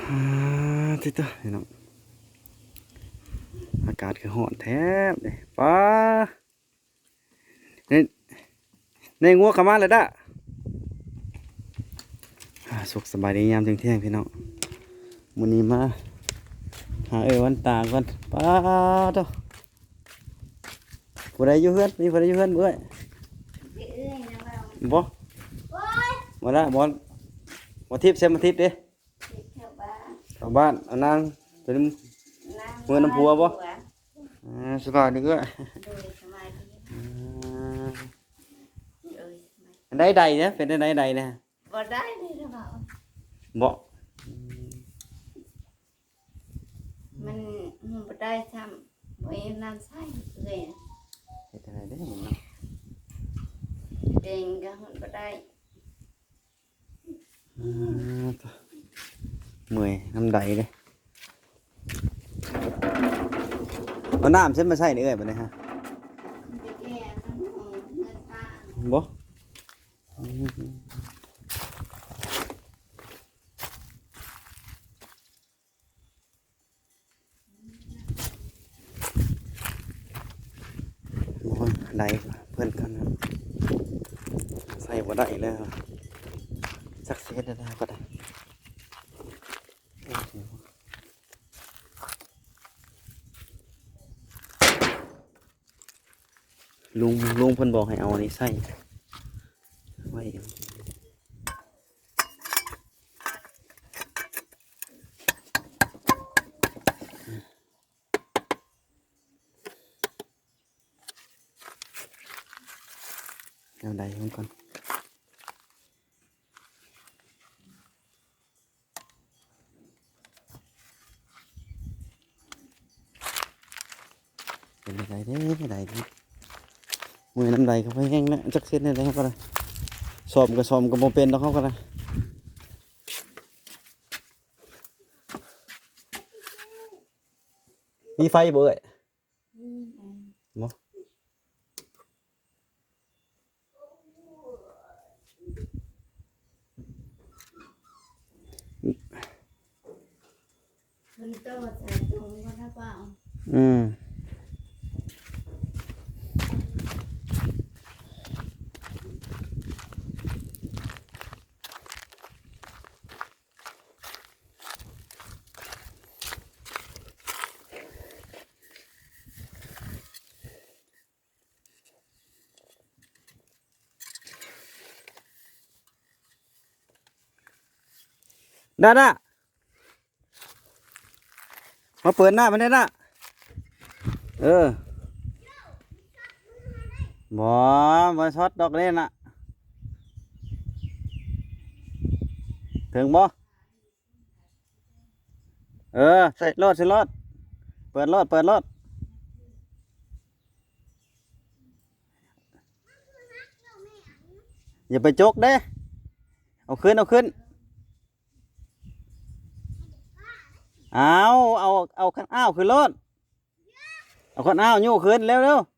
ອ່າ ຕິໂຕ ພີ່ນ້ອງ ອາກາດຄືຮ້ອນແທ້ເດ້ ປ້າ ນີ້ ນີ້ງົວເຂົ້າມາແລ້ວດາ. ອ່າ ສຸກສະບາຍດີຍາມທ່ຽງໆ ພີ່ນ້ອງ ມື້ນີ້ມາຫາເອື້ອຍວັນຕາກ່ອນ. ປ້າໂທ້ ຜູ້ໃດຢູ່ເຮືອນ? ມີຜູ້ໃດຢູ່ເຮືອນບໍ່ເອື້ອຍ? ບໍ່ ບໍ່ລະ ບໍ່ ບໍ່ທິບ ເຊມາທິບເດ້. ເຂົ້າບ້ານ ເຂົ້າບ້ານ ເອົານາງຕົວນີ້ ນາງ ເມືອນຳຜົວບໍ່? ນາງ ອ່າ ສະບາຍດີເອື້ອຍ. ໂດຍ ສະບາຍດີ. ອ່າ ໂດຍ ສະບາຍ. ອັນໃດໃດນະ ເປັນໃດໃດນະ? ບໍ່ໄດ້ເລີຍ ບໍ່ ອືມ ມັນ ມັນບໍ່ໄດ້ຊ້ຳ ບໍ່ເອົານ້ຳໃສ່ເລີຍ. ເຮັດຈັ່ງໃດເດ້ມັນເນາະ ເປັນກໍຫົດບໍ່ໄດ້. ອ່າ ໂທ້ ເມື່ອຍນຳໃດເດ້. ເອົານ້ຳໃສມາໃສ່ນີ້ເອື້ອຍ ບັດນີ້ຮະ? ບໍ່ ອືມ. ໂອ້ຍ ໄດ້ເພິ່ນກັນ ໃສ່ບໍ່ໄດ້ແລ້ວ ຈັກຊິເຮັດແນວໃດກໍໄດ້. ລຸງ ລຸງເພິ່ນບອກໃຫ້ເອົາອັນນີ້ໃສ່ໄວ້. ແນວໃດເບິ່ງກ່ອນ ເປັນຈັ່ງໃດເດ້ ໃດເດ້ ເມື່ອຍນຳໃດກໍບໍ່ແຮງນະ ຈັກເຮັດແນວໃດກໍໄດ້ ສ້ອມກໍສ້ອມກໍບໍ່ເປັນດອກ ເຮົາກໍໄດ້. ມີໄຟບໍ່ເອື້ອຍ? ອືມ ບໍ່ ມັນຕໍ່ສາຍຕົງບໍ່ໄດ້ເປົ່າ ອືມ. ດາດາ ມາເປີດນ້ຳໃຫ້ແດ່ລະ. ເອີ ບໍ່ ບໍ່ຊັອດດອກເດ້ນະ. ເຖິງບໍ່? ເອີ ໃສ່ໂລດ ໃສ່ໂລດ ເປີດໂລດ ເປີດໂລດ. ຢ່າໄປຈົກເດ້ ເອົາຂຶ້ນ ເອົາຂຶ້ນ. ເອົາ ເອົາ ເອົາຄັນອ້າວຂຶ້ນໂລດ ເອົາຄັນອ້າວຍູ້ຂຶ້ນເລັວໆ.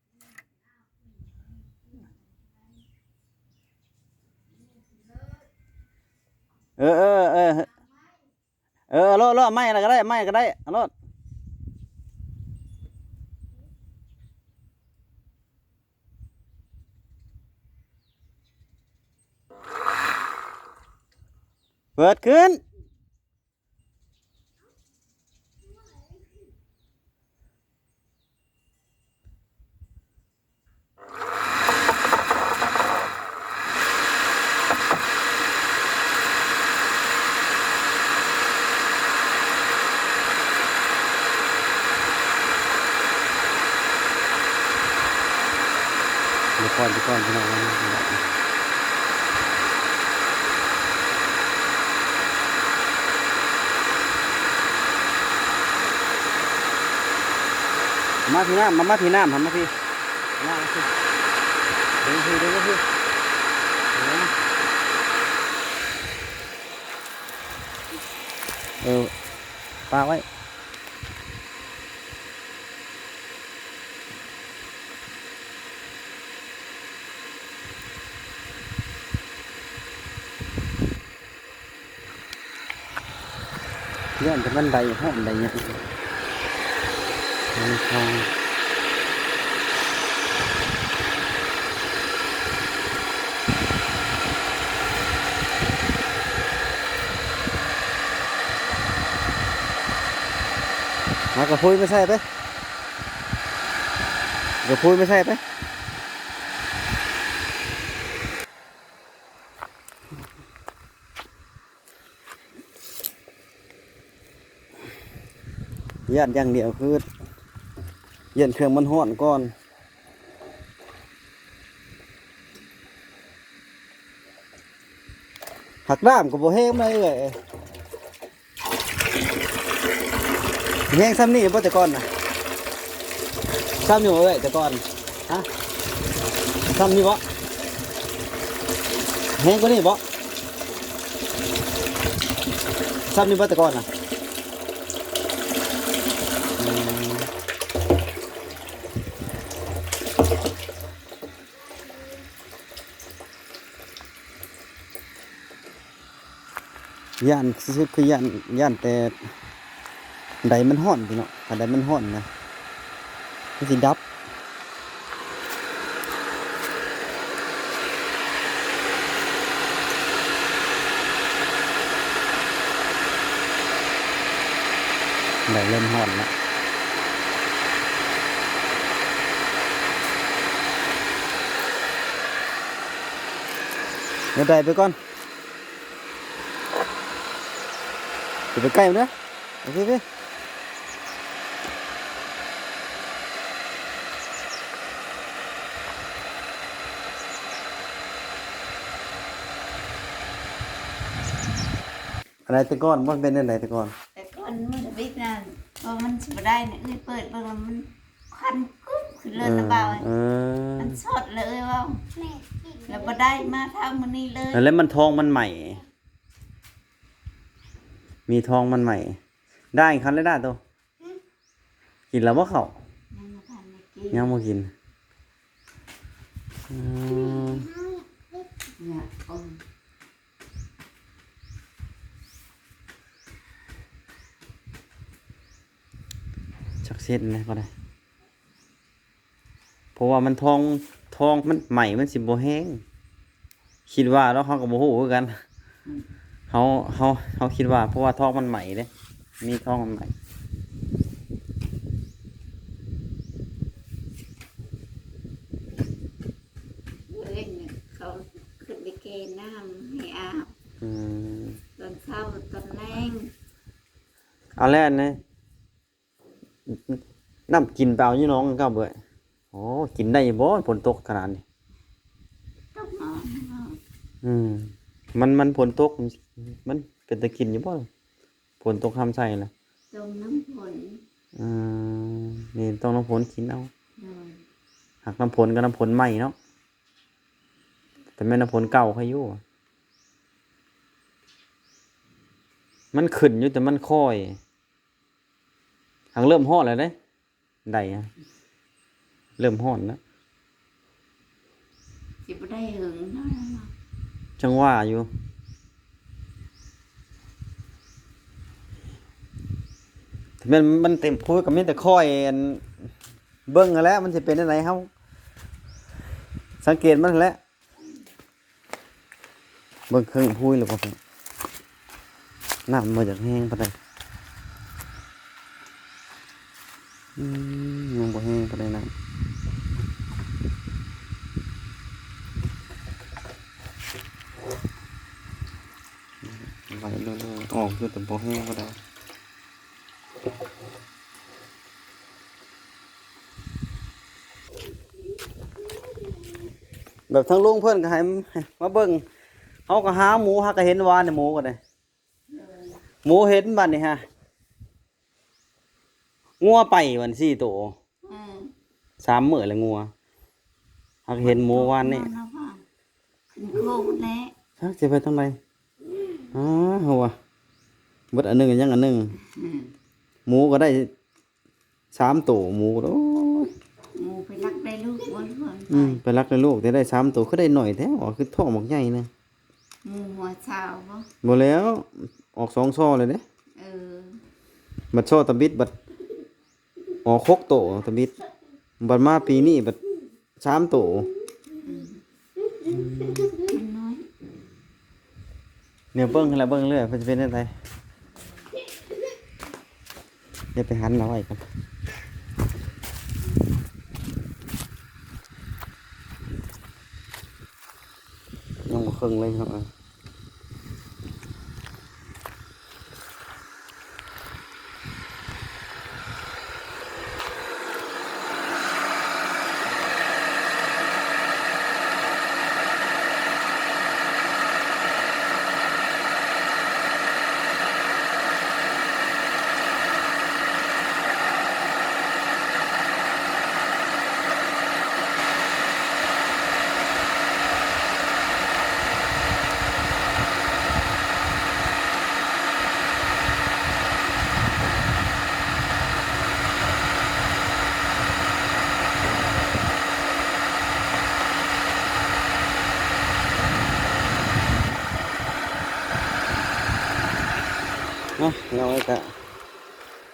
ເອີ ເອີ ເອີ ເອີ ເອົາໂລດ ເອົາໂລດ ໄມ້ລະກໍໄດ້ ໄມ້ກໍໄດ້ ເອົາໂລດ. ເປີດຂຶ້ນ. ເບິ່ງກ່ອນ ເບິ່ງກ່ອນ ພີ່ນ້ອງ. ມາພີ່ນ້ຳ ມາ ມາພີ່ນ້ຳ ມາພີ່ ມາພີ່ ເບິ່ງພີ່ ເບິ່ງພີ່ ເອີ ປາໄວ້. ເ ຢ້ານແຕ່ມັນໄດ້ຮ້ອນໄດ້ຫຍັງ ມັນທອງ. ເອົາກະພຸຍມາໃສ່ໄປ ກະພຸຍມາໃສ່ໄປ. ຢ້ານຢ່າງດຽວຄື ຢ້ານເຄື່ອງມັນຮ້ອນກ່ອນ. ຫາກນ້ຳກໍບໍ່ແຮງນະເອື້ອຍ. ແຮງຊ່ຳນີ້ບໍ່ແຕ່ກ່ອນນະ? ຊ່ຳນີ້ບໍ່ເອື້ອຍແຕ່ກ່ອນ? ຮະ? ຊ່ຳນີ້ບໍ່? ແຮງກວ່ານີ້ບໍ່? ຊ່ຳນີ້ບໍ່ແຕ່ກ່ອນນະ? ອືມ. ຢ້ານສຸດໆ ຄືຢ້ານ ຢ້ານແຕ່ໃດມັນຮ້ອນ ພີ່ນ້ອງ. ຖ້າໃດມັນຮ້ອນນະ ມັນຊິດັບ. ໄດ້ເລີ່ມຮ້ອນລະ. ເອົາໄດ້ໄປກ່ອນ. ຢ່າໄປໃກ້ມັນເດີ. ໂອເຄ ໂອເຄ. ອັນໃດແຕ່ກ່ອນ ມັນເປັນຈັ່ງໃດແຕ່ກ່ອນ? ແຕ່ກ່ອນມັນກະບິດນັ້ນ ເພາະມັນຊິບໍ່ໄດ້ນະ ເອື້ອຍເປີດເບິ່ງແລ້ວມັນ ຄວັນກຸບຂຶ້ນເລີຍນະບ່າວ. ເອີ ມັນສອດເລີຍເວົ້າ ແລ້ວບໍ່ໄດ້ມາເທົ່າມື້ນີ້ເລີຍ. ແລ້ວມັນທ້ອງມັນໃໝ່ ມີທ້ອງມັນໃໝ່. ໄດ້ຄັນແລ້ວດາໂຕ. ຫຶ? ກິນແລ້ວບໍ່ເຂົ້າ? ຍັງບໍ່ທັນໄດ້ກິນ ຍັງບໍ່ກິນ. ອືມ. ຈັກເຊັນແຫຼະ ພໍໄດ້ ເພາະວ່າມັນທ້ອງ ທ້ອງມັນໃໝ່ ມັນຊິບໍ່ແຮງ. ຄິດວ່າເນາະ ເຮົາກໍບໍ່ຮູ້ຄືກັນ. ອືມ. ເຮົາ ເຮົາ ເຮົາຄິດວ່າ ເພາະວ່າທ້ອງມັນໃໝ່ເດ້ ມີທ້ອງມັນໃໝ່. ເອີ້ນເຂົາຂຶ້ນໄປແກ່ນ້ຳໃຫ້ອາບ. ອືມ. ຕອນເຊົ້າຕອນແລງ. ເອົາແລ້ວນີ້ ນ້ຳກິນໄປເອົາຢູ່ໜອງເກົ່າເບີດ. ໂອ້ ກິນໄດ້ຢູ່ບໍ່ ຝົນຕົກຂະໜາດນີ້? ຕົກໜອງ. ອືມ ມັນ ມັນຝົນຕົກ ມັນເປັນຕາກິນຢູ່ບໍ່? ຝົນຕົກຮຳໃສ່ລະ ຕົ້ມນ້ຳຝົນ. ອືມ ນີ້ຕ້ອງນ້ຳຝົນກິນເອົາ. ໂດຍ. ຫາກນ້ຳຝົນກໍນ້ຳຝົນໃໝ່ເນາະ ແຕ່ແມ່ນນ້ຳຝົນເກົ່າໃຄຢູ່. ມັນຂຶ້ນຢູ່ ແຕ່ມັນຄ່ອຍ. ຫາກເລີ່ມຮ້ອນແລ້ວເດ້ ໄດ້ ເລີ່ມຮ້ອນແລ້ວ. ຊິບໍ່ໄດ້ເຫິງເນາະ ຈັ່ງວ່າຢູ່. ແມ່ນມັນເຕັມພູກໍມີແຕ່ຄ່ອຍ ອັນ ເບິ່ງຫັ້ນແຫຼະ ມັນຊິເປັນຈັ່ງໃດ ເຮົາສັງເກດມັນຫັ້ນແຫຼະ. ເບິ່ງເຄິ່ງພູແລ້ວບໍ່ ນ້ຳບໍ່ຢາກແຮງປານໃດ. ອືມ ຍັງບໍ່ແຮງປານໃດນ້ຳ ໄຫວເລື້ອຍໆ ອອກຢູ່ ແຕ່ບໍ່ແຮງປານໃດ. ແບບທາງລຸງເພິ່ນກໍໃຫ້ ໃຫ້ມາເບິ່ງ ເຮົາກໍຫາໝູ ຫາກໍເຫັນວານນີ້ ໝູກໍໄດ້ ໝູເຫັນບັດນີ້ຫາ ງົວໄປບັດສີ່ໂຕ. ອືມ ສາມມື້ແລ້ວງົວ ຫາກໍເຫັນໝູວານນີ້. ຂຶ້ນໂຄງແລ້ວ ຈັກຊິໄປທາງໃດ. ອ້າ ເຮົາວ່າເບິດອັນໜຶ່ງ ຍັງອັນໜຶ່ງ. ອືມ ໝູກໍໄດ້ສາມໂຕ ໝູກໍ ໂອ້ຍ ໝູໄປລັກໄດ້ລູກບໍ່? ອືມ ໄປລັກໄດ້ລູກ ແຕ່ໄດ້ສາມໂຕ ຄືໄດ້ໜ້ອຍແທ້ ຄືທ້ອງບັກໃຫຍ່ນະ. ໝູຫົວຊາວບໍ່? ບໍ່ແລ້ວ ອອກສອງຊໍແລ້ວເດ້. ເອີ ບັດຊໍຕະບິດ ບັດອອກຫົກໂຕຕະບິດ ບັດມາປີນີ້ບັດສາມໂຕ. ອືມ ແນວເບິ່ງຫັ້ນລະ ເບິ່ງເລື້ອຍ ເພິ່ນຈະເປັນແນວໃດ. ດຽວໄປຫັນເອົາໄວ້ກ່ອນ ຍັງບໍ່ເຄິ່ງເລີຍພີ່ນ້ອງເອີຍ. ເນາະ ເຮົາກະ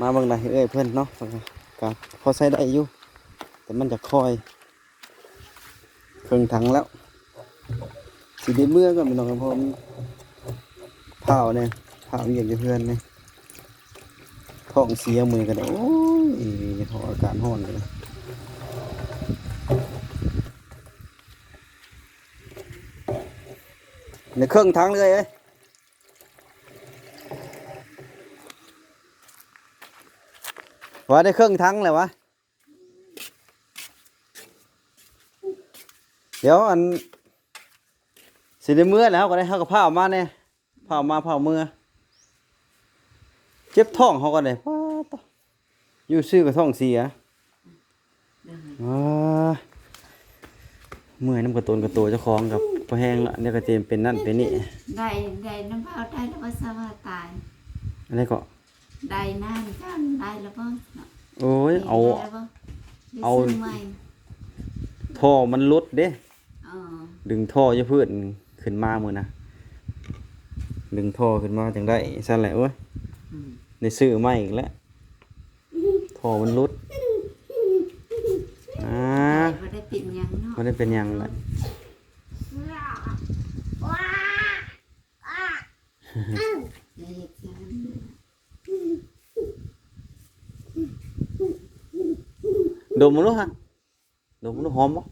ມາເບິ່ງໄດ້ເອື້ອຍເພິ່ນເນາະ ກະພໍໃຊ້ໄດ້ຢູ່ ແຕ່ມັນຈະຄ່ອຍ. ເຄິ່ງຖັງແລ້ວ ຊິໄດ້ເມືອກ່ອນພີ່ນ້ອງ ເພາະມັນພ້າວແດ່ ພ້າວວຽກຢູ່ເຮືອນນີ້ ທ້ອງເສຍມື້ນີ້ກໍໄດ້. ໂອ້ຍ ເພາະອາກາດຮ້ອນນີ້ ໄດ້ເຄິ່ງຖັງເລີຍເອີຍ ວ່າໄດ້ເຄິ່ງຖັງແລ້ວວະ. ດຽວອັນ ຊິໄດ້ເມືອແລ້ວ ເຮົາກໍໄດ້ ເຮົາກໍພາອອກມາແດ່ ພາອອກມາ ພາເມືອ ເຈັບທ້ອງເຮົາກໍໄດ້. ປ້າດ ຢູ່ຊື່ກໍທ້ອງເສຍ. ໂດຍ ອ້າ ເມື່ອຍນຳກະຕົນກະໂຕເຈົ້າຂອງ ກໍພໍແຮງລະ ດຽວກໍເຕັມເປັນນັ້ນເປັນນີ້. ໄດ້ ໄດ້ນຳເວົ້າໄດ້ແລ້ວວ່າສະວ່າຕາຍ ອັນໃດເກາະ? ໄດ້ນານກັນ ໄດ້ລະບໍ່? ໂອ້ຍ ເອົາ ໄດ້ລະບໍ່? ເອົາ ໄດ້ຊື້ໃໝ່ ທໍ່ມັນຫຼຸດເດ້. ອໍ ດຶງທໍ່ຢູ່ພື້ນຂຶ້ນມາມື້ນະ ດຶງທໍ່ຂຶ້ນມາຈັ່ງໄດ້ຊັ້ນແຫຼະ. ໂອ້ຍ ອືມ ໄດ້ຊື້ໃໝ່ອີກແລ້ວ ທໍ່ມັນຫຼຸດ. ອ່າ ບໍ່ໄດ້ເປັນຫຍັງເນາະ ບໍ່ໄດ້ເປັນຫຍັງແຫຼະ. ດົມເບິ່ງດູຫະ ດົມເບິ່ງດູ ຫອມບໍ່?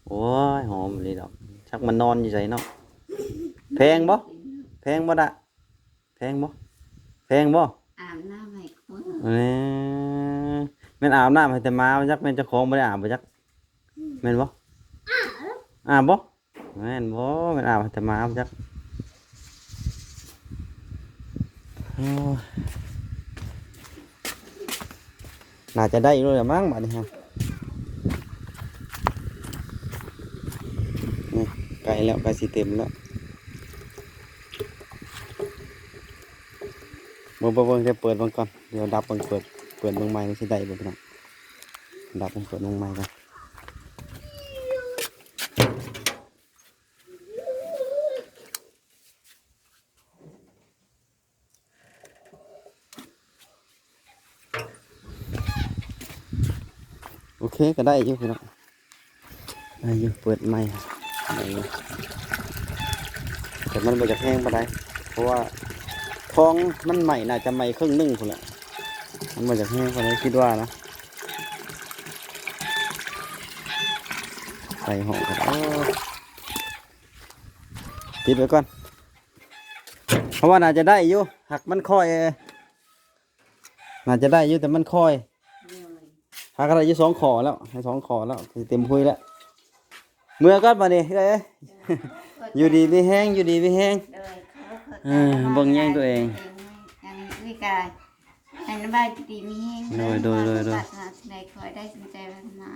ໂອ້ຍ ຫອມອີ່ຫຼີດອກ ຈັກມັນນອນຢູ່ໃສເນາະ. ແພງບໍ່? ແພງບໍ່ດະ? ແພງບໍ່? ແພງບໍ່? ອາບນ້ຳໃຫ້ຄົນ ເອີ ແມ່ນອາບນ້ຳໃຫ້ແຕ່ໝາບໍ່ຈັກ ແມ່ນເຈົ້າຂອງບໍ່ໄດ້ອາບບໍ່ຈັກ ແມ່ນບໍ່? ອາບບໍ່? ແມ່ນບໍ່? ແມ່ນອາບໃຫ້ແຕ່ໝາບໍ່ຈັກ. ໂອ້ຍ ໜ້າຈະໄດ້ຢູ່ແລ້ວລະມັ້ງບາດນີ້ຮະ. ນີ້ ໃກ້ແລ້ວ ໃກ້ຊິເຕັມແລ້ວ. ເບິ່ງ ເບິ່ງ ເບິ່ງ ດຽວເປີດເບິ່ງກ່ອນ ດຽວດັບເບິ່ງ ເປີດ ເປີດເບິ່ງໃໝ່ ມັນຊິໄດ້ບໍ່ພີ່ນ້ອງ. ດັບເບິ່ງ ເປີດເບິ່ງໃໝ່ກ່ອນ. ໂອເຄ ກໍໄດ້ຢູ່ພີ່ນ້ອງ ໄດ້ຢູ່ ເປີດໃໝ່ ໄດ້ຢູ່ ແຕ່ມັນບໍ່ຢາກແຮງປານໃດ ເພາະວ່າທ້ອງມັນໄໝ້ ໜ້າຈະໄໝ້ເຄິ່ງໜຶ່ງພຸ້ນແຫຼະ ມັນບໍ່ຢາກແຮງປານໃດ ຄິດວ່ານະ. ໃສ່ຫ້ອງກ່ອນ ເອີ ປິດໄວ້ກ່ອນ ເພາະວ່າໜ້າຈະໄດ້ຢູ່ ຫາກມັນຄ່ອຍ ໜ້າຈະໄດ້ຢູ່ ແຕ່ມັນຄ່ອຍ ໂດຍ ຫາກະໄດ້ຢູ່ສອງຂໍ້ແລ້ວ ໃຫ້ສອງຂໍ້ແລ້ວ ເຕັມຄຸຍແລ້ວ. ເມືອກ່ອນບາດນີ້ເອີຍ ຢູ່ດີມີແຮງ ຢູ່ດີມີແຮງ ໂດຍ ເອີ ເບິ່ງແຍງຕົວເອງ ອັນນີ້ກະ ໃຫ້ນ້ຳບາຍຢູ່ດີມີແຮງ ໂດຍ ໂດຍ ໂດຍ ໂດຍ ໃນຄອຍໄດ້ສົມໃຈປາດຖະໜາ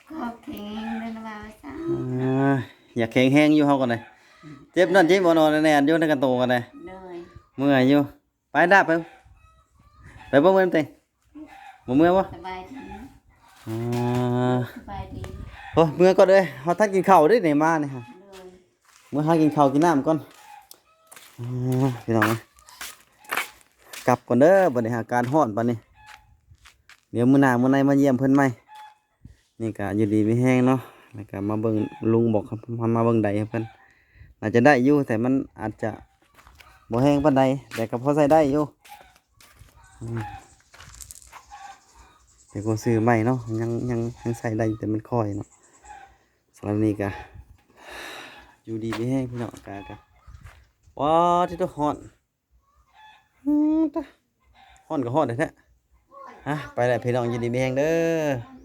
ຂໍແຂງແຮງເດີນ້ຳບາຍສາ ເອີ ຢາກແຂງແຮງຢູ່ເຮົາກໍໄດ້ ເຈັບນັ້ນເຈັບບໍ່ນອນແນ່ນຢູ່ໃນກະໂຕກໍໄດ້ ໂດຍ ເມື່ອຍຢູ່ ໄປດາບໄປ ໄປບໍ່ເມືອນຳເຕັງ ບໍ່ເມືອບໍ່? ສະບາຍດີ ອ່າ ສະບາຍດີ ໂອ້ ເມືອກ່ອນເດີ ເຮົາທັນກິນເຂົ້າເດ້ນີ້ມານີ້ ໂດຍ ເມືອຫາກິນເຂົ້າກິນນ້ຳກ່ອນ ອ່າ ພີ່ນ້ອງເອີຍ ໄ ກັບກ່ອນເດີ ບັດນີ້ອາກາດຮ້ອນປານນີ້. ດຽວມື້ໜ້າມື້ໃນມາຢ້ຽມເພິ່ນໃໝ່. ນີ້ກະຢູ່ດີມີແຮງເນາະ ແລ້ວກະມາເບິ່ງ ລຸງບອກໃຫ້ມາເບິ່ງໄດໃຫ້ເພິ່ນ. ໜ້າຈະໄດ້ຢູ່ ແຕ່ມັນອາດຈະບໍ່ແຮງປານໃດ ແຕ່ກະພໍໃຊ້ໄດ້ຢູ່. ອືມ ແຕ່ກະຊື້ໃໝ່ເນາະ ຍັງ ຍັງ ຍັງໃຊ້ໄດ້ ແຕ່ມັນຄ່ອຍເນາະ. ສຳລັບນີ້ກະຢູ່ດີມີແຮງພີ່ນ້ອງ. ກະ ກະ ວ້າ ຕິໂຕ ຮ້ອນ ອືມ ຕາ ຮ້ອນກະຮ້ອນແທ້ໆ. ຮະ ໄປແລ້ວພີ່ນ້ອງ ຢູ່ດີມີແຮງເດີ.